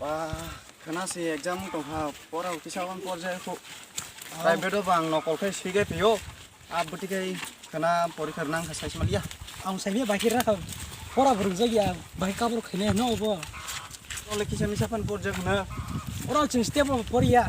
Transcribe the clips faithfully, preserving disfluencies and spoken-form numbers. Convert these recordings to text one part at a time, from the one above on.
Ba, khana se exam wng tongkha, pora kisa wan porjai kho. Private o bang nokol khai swigai phio. A bwtwi khai khana porikha nang kha saismaliya. Ang saibe bai khe rakha. Pora burung jagya, bai kabur khaine no obo. Ole kisa misa phan porjak na. Ora chwng step o poriya.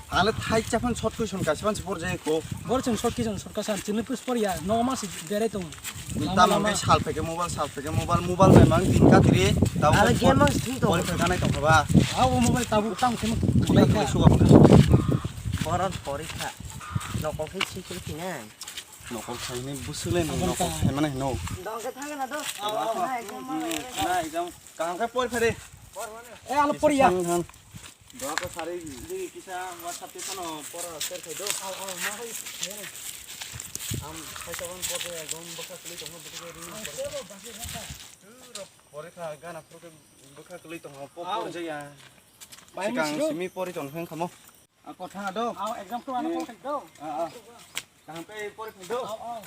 Ale thai cha phan short question kaisa phan se porjai kho. Bor chwng short question short question chwng pus poriya. No ma se berai tong. Lama, tamam lama. Ke sal peke mobile, sal peke mobile, mobile bai mang din ka tiri. Tabo ale game mang sitri to. Pori peke nai tong ba. Abo mobile tabu tam khemo. Mobile khe suga pake. Boron porikha. Nokol khe sikil khinai. Nokol khaini busule no, abang nokol ta. Khaimane no. Dong khe thangna do. Aw, aw. Khana exam ma. Hmm, khana exam. Kaham khe pori phade. Eh, alo poriya. Thang, thang. Doa ko sari di kisa WhatsApp te kono pora share khai do. Aw, aw, ma hai. Am khai tabang pore ekdom bwkha kwlwi tongma bwkha ri. Aw, sebo basi rakha. Pore kha gana phuru khe bwkha kwlwi tongma po. Aw. Por jaya. Bai sikang misru. Simi pori ton pheng khamo. A kotha do. Aw, exam ko ano ko khai do. A, a. Kaham khe pori khai do. Aw, aw.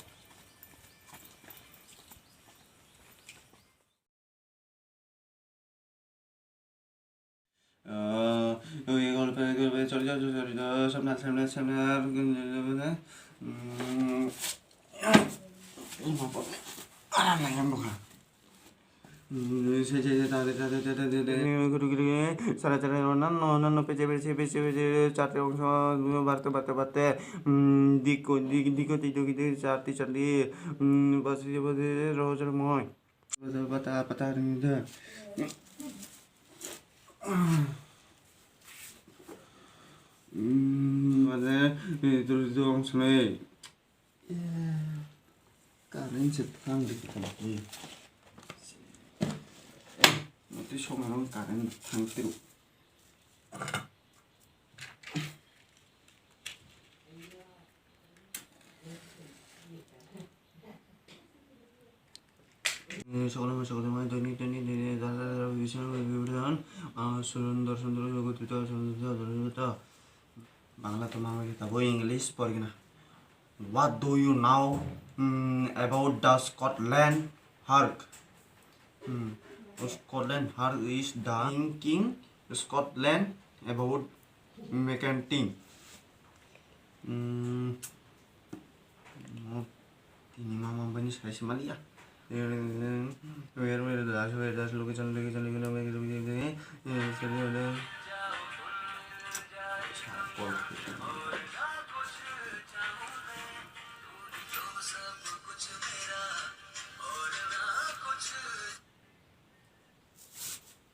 Sara sara nanno nanno pece pece pece pece charte ongso barte barte barte dikko dik dikko twi dikko twi charti charti basi basi roho chara moi. Pata pata ring de. Mane itu itu ang sunai. Current se thang di kita ni. Mati songarong current thang tiru. Sokolai sokolai doni doni doni dada dada bisan bibidan surundor sundor jogotuta surundor sundor. Bangla to mama kita bo English porgina. What do you know, mm, about the Scotland Hark? Hmm. Scotland Hark is the thinking Scotland about making thing. Hmm. Tini mama bani sai se maliya. Where, where das, where das, location, location, location, location, location.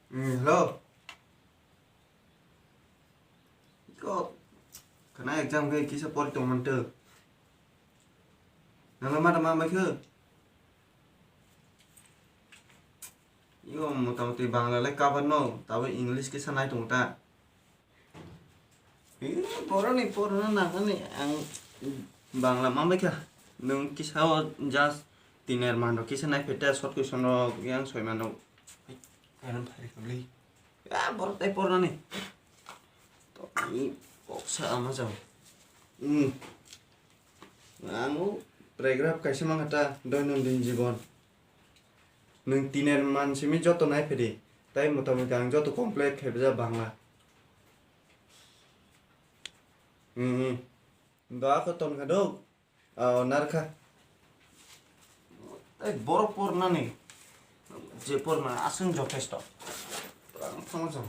Hmm, hello. Ko, kana exam khe kisa pori tong mantw. Nangla ma tama mai khe. Yo, motamoti Bangla le cover no, tabo English kisa nai tong ta. Eh, boroni porna nangani ang Bangla mambai kha. Nwng kisa o just tiner mano kisa nai pheta short question rok yang soi mano. Karon phari kali. Ya, borok tai pornani. To ni koksa ama jao. Hmm. Ang o paragraph kaisa mangkha ta doinondin jibon. Nwng tiner mansimi joto naiphedi, tai motamoti ang joto complete khaibajak Bangla. Hmm. Doa kho tonkha do? Ao narkha. Tai borok pornani. Je porna aswng jothesto. Ang thangma jao.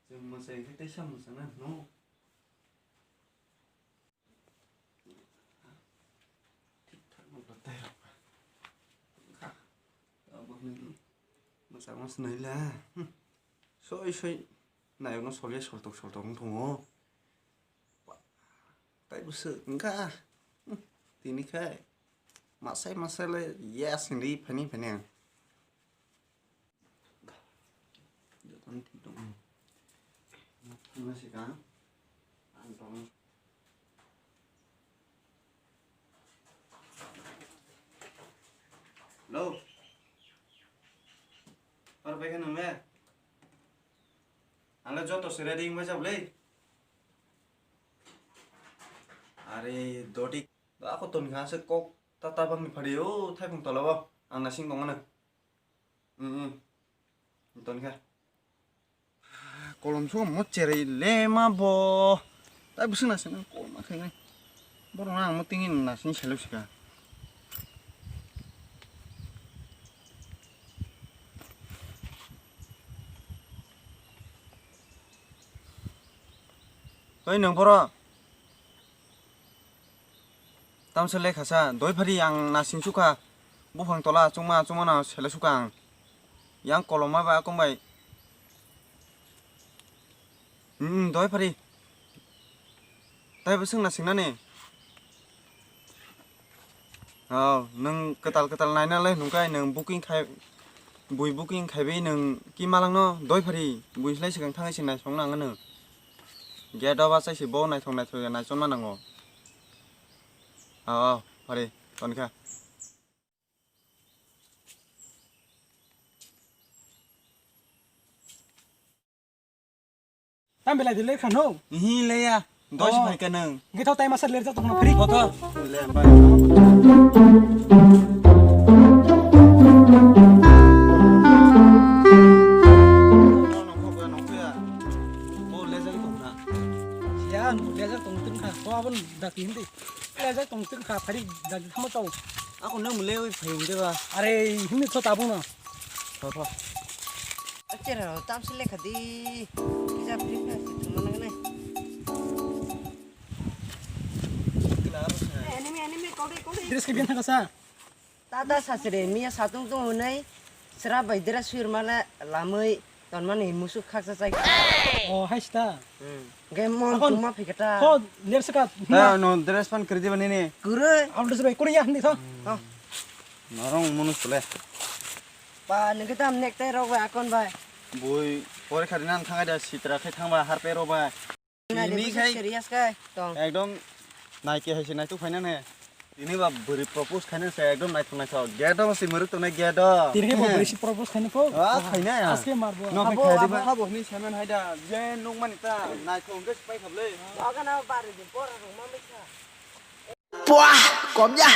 Chwng mwsai khe teisa mwsana hino. Thik thak no batai rok. Kha. Abo hwnwi mwchangma swnai le. Hmm. Soi soi nayokno solya soltok soltok wng tongo. Tai bwswk wngkha. Hmm. Tini khai. Masai masai le yes hinwi phani phani ang. Jotono thik dong. Thangna se ka. Ang tong. Hello. Par pai khana me. Ang le joto se ready wng bai jabo le. Are doti. Ako ton kha se kok ta ta bang ni phari o thaipung tola o. Ang nasing tong ano. Hmm. Ton kha. Kolom so mo cherai le ma bo. Tai bising nasing kolom ma khainai. Borok ang mo tingin nasing selo sika. Oi nang boro. Tamsa lekha sa, doi phari ang nasing sukha. Buphang tola chungma chungma na sele sukha ang. Yang koloma ba kong bai. Hmm, doi phari. Tai bwswk nasing nani? Oh, nwng kwtal kwtal naina le nungkai nwng booking khai, bui booking khaibai nwng ki malangno doi phari bui slai swkang thangwi se naisong nang nwng. Gate o bachai se bo naithok naithok ya naichomna nango. Oh, oh, phari tonkha. Tam belai de lekha no? Ihi leya. Dos Oh. Phai ka nang. Githo tai masa lerjak tongna free. Kotho. Le bai. Bo lejak tongna. Siya, lejak tongtun kha. Ko abon daki hindi. Lejak tongtun kha, phari daki thamo tau. Ako nang mule oi phai hindi ba. Are, hindi tho tabung na. Tho, tho. Achera, tam se lekha di. Kisa free fire se thangma nangnai. Enemy, enemy, kodi, kodi. Dress ke biang thangkasa. Tata sasre, miya satung tung hunai. Sera bai dera suir mala lamai tonmani musuk khaksa chai. Oh, hai sta. Hmm. Game mon Akon. Tuma phikata. Ho, ler saka. Ta no dress pan kri diba nini. Kure. Abdus bai, kuri ya, hindi tho. Oh. Norong munus le. Ba, nungke tam nek tai rok bai akon bai. Bui, pore khari nan thangai da sitra khai thangba harpe rok bai. Nai le Ini bisi khai serious khai tong. Ekdom naike hai se naituk phaina ne. Ini ba buri propose khaina se ekdom naithok naithok. Gate o si muruk tongnai gate o. Tini ke bo buri si propose khaina po. Ah, khaina ya. Aske marbo. No khai Abo, khai abo. Diba. Abo ni semen hai da. Je nuk mani ta naithok ke pai khable. Aga na bari di por rong ma misa. Puah, kom ya.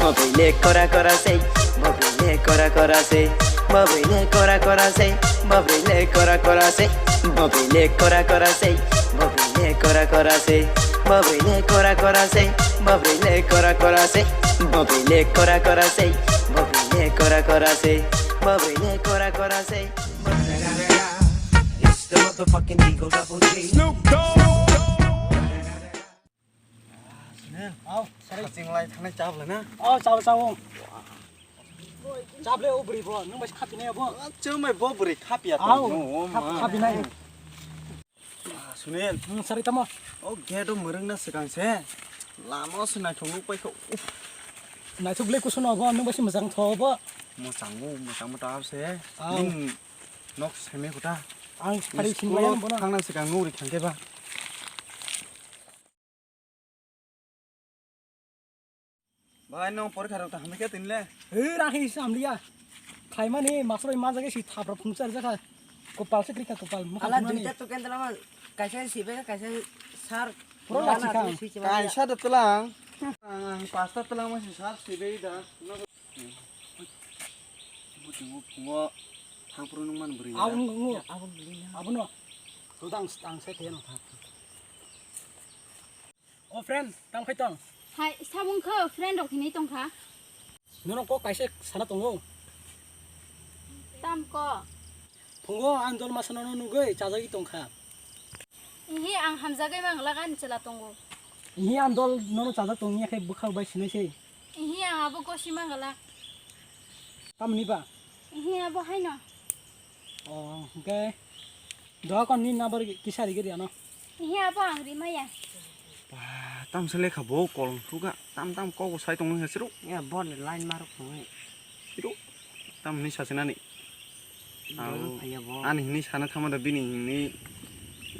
Babai le kora kora se, babai le kora kora se, babai le kora kora se, babai le kora kora se, babai le kora kora se, babai le kora kora se, babai le kora kora se, babai le kora kora se, babai le kora kora se, babai le kora kora se, babai le kora kora se. It's the motherfucking Eagle Double G. Snoop Dogg. Sunil, au, sorry. Kaching lai thanai chap lana. Au, chao, chao. Chap le o bwrwi bo, nung bai khapinai bo. Chumai bo bwrwi khapya Au, tong, no, khap-, ma. Khapinai. Ah, Sunil. Hmm, sorry tamo. O gate o mwrwng na swkang se. Lama o se naithok nuk pai kho. Uff. Naithok le kusuno bo, nung bai se mwchang tho bo. Mwchang o, mwchang mwta se. Au. Ning nok seme kota. Ang pari School sing bai o ang bono. Thangna swkang nuk ri thangke ba. Bai, nung porikha rok ta hamya khe tini le? He, rakhi se hamliya. Khaimani masroi ma jagui si thapra phungsa rijak kha. Kopal se krikha kopal, mokha Ala phungmani. Duita to kendala ma kaisa sibe kaisa sar Pura lana lachikha. Sui chima Kaisa da tlang. Ang pasta tlang ma si sar sibe da. Buchungo phungo thangphuru nung man bwrwi. Abo nung, abo nung. Abo no. Rudang stang se te no tha. O friend, tamo khai tong? Hai, samung kho friend rok hinwi tong kha. Nono kok kaisa sana tongo. Tam ko? Phungo ang dol masa nono nugui chajagwi tong kha. Ihi ang hamjagwi mang lagani chwla tongo. Ihi ang dol nono chajak tong ya khe bwkhak bai sinai se. Ihi ang abo gosi mang lak. Tamni ba? Ihi abo haino. Oh, hwnkhe doha kon ni number kisa rigi di ano. Ihi abo ang rimaya. Ba, Tam se lekha bo kolom suka, tam tam kok bo sai tong nang siro. Ya, bol line marok tong. Siro. Tam ni sase nani. Bol phaiya bo. Ani hini sana thama da bini hini,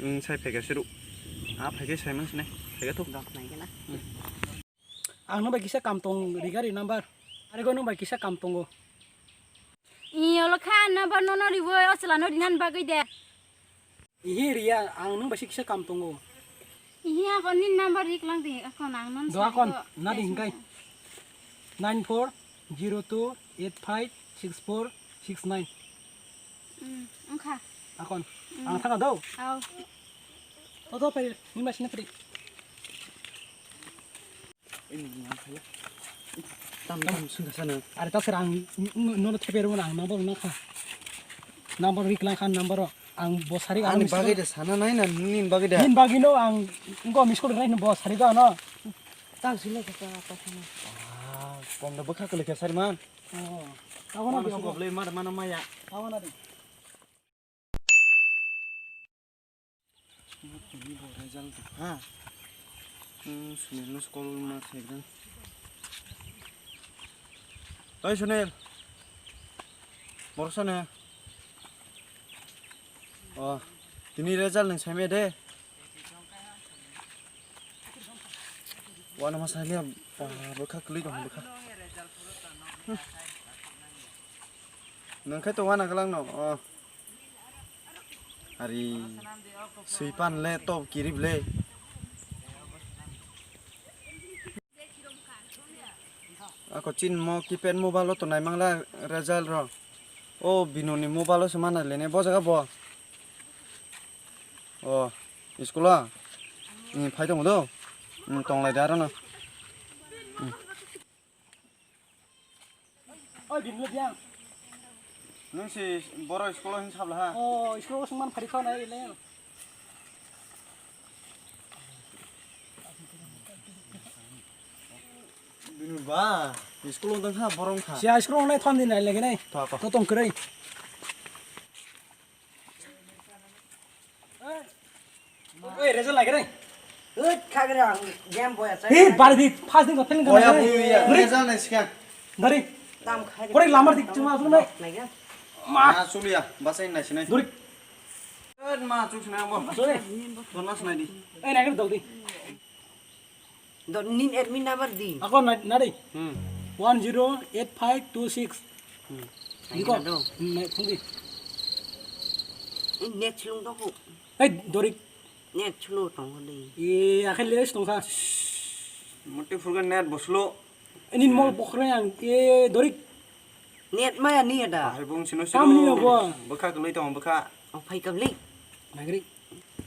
mm, sai phaika siro. A phaika sai man sine. Phaika thok. Dok nai gana. Ang nung bai kisa kam tong, rigari number. Ari go nung bai kisa kam tongo. Iyolo kha number nono ribo, o chwla no rinan bagwi de. Ihi riya, ang nung bai kisa kam tongo. Ihi ako nin number rik lang de, ako nang non. Do akon, nadi hingkai. Nine four zero two eight five six four six nine. Hmm, wngkha. Akon. Hmm. Ang thangna do. Au. To to pai, ni ma sini pri. Ini yang kaya. Tam tam sungka sana. Are ta serang nono thepe ro nang number na kha. Number rik lang khan number ro. Ang bo sari ang. Ani bagwi de sana nai na, nin bagwi de. Nin bagwi no ang ngo miss call nai bo sari do ano. Tam sini ka ka ka sana. Ah, pom da bwkha kle kya sari man. Oh. Tawana. Mana suka ble mar mana maya. Tawana de. Tini bo result ha. Hmm, Sunil no call ma khaikha. Oi Sunil. Borok sane. Oh, tini result ni saimaya de. Wana ma saimaya, bwkha kwlwi tong bwkha. Nang khai to wana galang no. Oh. Ari sui pan le to kirib le. Ako chin mo keypad mobile o to naimang la result ro. O binu ni mobile o se mana le ne bo jaga bo. O school o. Ni phai tong do. Tong lai da ro no. Oi, bini le biang. Nung si boro school o hin sabla ha? Oh, school o sungman phari khao nai le. Bini ba, school o dang ha borong kha. Sia school o nai thon din nai lege nai. Tho, tho. To tong kre. Oi, result lagi re. Oi, khagre ang game boya chai. Hei, bari di, first din ko feeling ko. Boya boya, result nai sikha. Dari. Tam khai. Kore lamar dik chuma tu nai. Nai ga. Ma. Ma suliya, basai nai sinai. Duri. Oi, ma chu sinai mo. Sorry. Donas nai di. Ei, nai ga dol di. Do nin admin number di. Ako na, nari. Hmm. One zero eight five two six. Hmm. Iko. Ayo do. Hmm, nai phone di. Net chulung do ko. Hey, Dorik. Net chulung tong ko di. E, akhir les tong sa. Muti furga net boslo. Ini mol pokre ang. E, Dorik. Net maya ni ada. Hai bung sino sino. Kam ni bo. Bwkha kwlwi tong bwkha. O phai kabli. Nagri.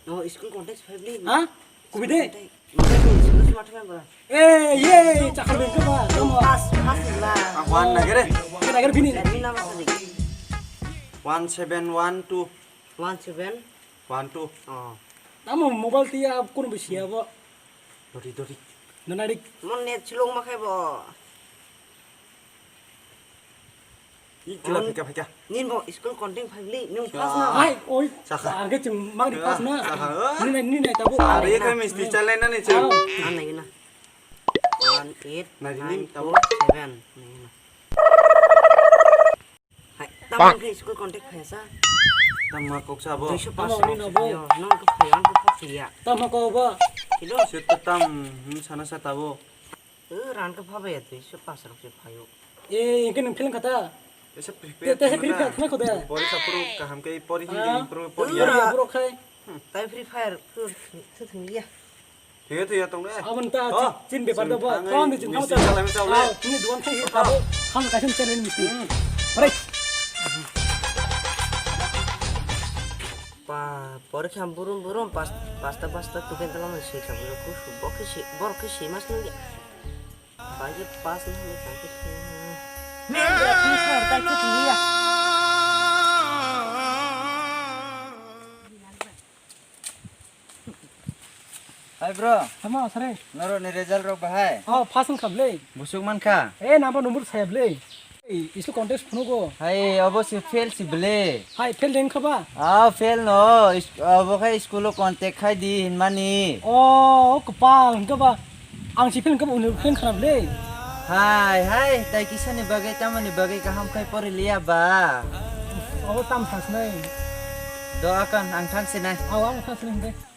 No, school context family. Ha? Kubi de? School smart member. Eh, ye, chakal bengke ba. Pass, pass la. Ang wan nagere. Ke nagere bini. Admin nama tadi. One seven one two. One seven. One two. Oh. Namo mobile tiya kono bisi abo. Dori, dori. Nanarik. Mon net chulung makai bo. Ih, kila phika, phika. Nin bo school content family, nung pass na. Hai, oi. Saka. Age chwng mang di pass na. Saka, oh. Nin nai, nin nai tabo. Saka, ye kami misti chalai na ni chwng. An nai na. One eight nine two seven. Nai na. Hai, tamo ke school contact phai sa. Tamo kok sa bo. Duiso pass. Tamo ni no bo. Yo, nung ko phai ang ko phai ya. Tamo ko bo. Kilo. Sito tam, hmm, sana sa tabo. Eh, ran ka pha bai twi se pass rok se phaio. Eh, ke nung film kata. Tesa prepare. Tesa prepare khna khoda. Pori sa puru kaham ke pori hindi puru pori ya. Pura. Borok khai. Tai Free Fire puru thu thung ya. Thiya thiya tong de. Abon ta chin bepar da bo. Kam de chin kam ta. Misti chalai ma chalai. Ni duan khai ta bo. Kham ka chin channel misti. Pare. Pa, pore kham burum burum pas pasta pasta tuken tala ma se kham ku su bokhe se borok khe se mas nung ya. Bagi pas na ni bagi. Men ya Free Fire ta khe ya. Hai bro. Tamo sare. Noro ni result rok bahai. Oh, pass wngkha ble. Busuk mankha. Eh, nabo number saya ble. Ei, isu contest phunugo. Hai, obo se fail si ble. Hai, fail deng khaba? Ah, fail no. Is-, obo khai school o contact khai di hinmani. Oh, kopal, hingke ba. Ang si film kebo uni film kharap le. Hai, hai, tai kisani bagwi, tamani bagwi kaham khai pori liya ba? Abo tam sasnai. Do akan ang thang sinai. Aw, ang thang sinai de.